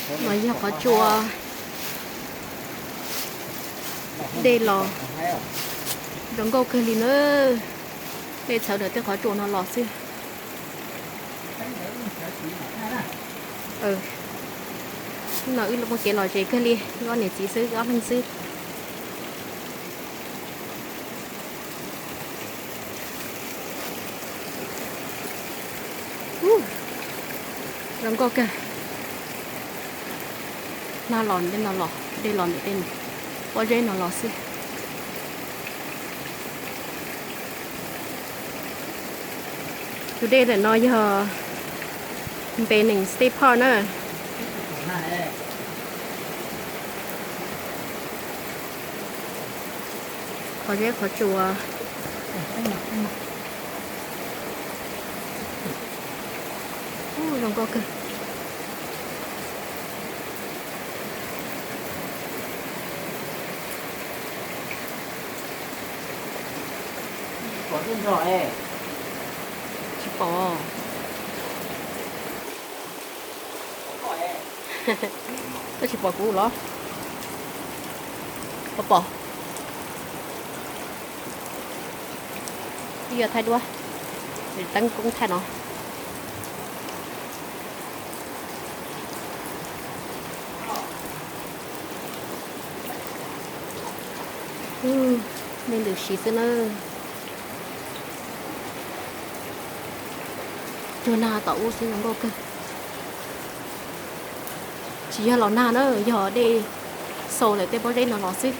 No yog qhov tsua dej los zoo nkauj kawg li na. Dej txhawv ntawm tej qhov tsua no los xwb. No wb muaj kev lom zem kawg li, wb ob niam txiv xwb, wb ob leeg xwb. Zoo nkauj kawg. Nag los ntawm tej no los, dej los ntawm tej no, pob zeb no los xwb. Tus dej ntawm no yog Npe Nees State Park na. Qhov zeb qhov tsua. Ub, zoo nkauj kawg. Tsis pom. Koj tsis pom kuv los? Koj pom? Twb yog thaij duab, teeb koob thaij no. Dej ntws si xwb na. Cuag nag tom ub xwb, zoo nkauj kawg. Tsis yog los nag na, yog dej xaus lawm tej pob zeb no los xwb.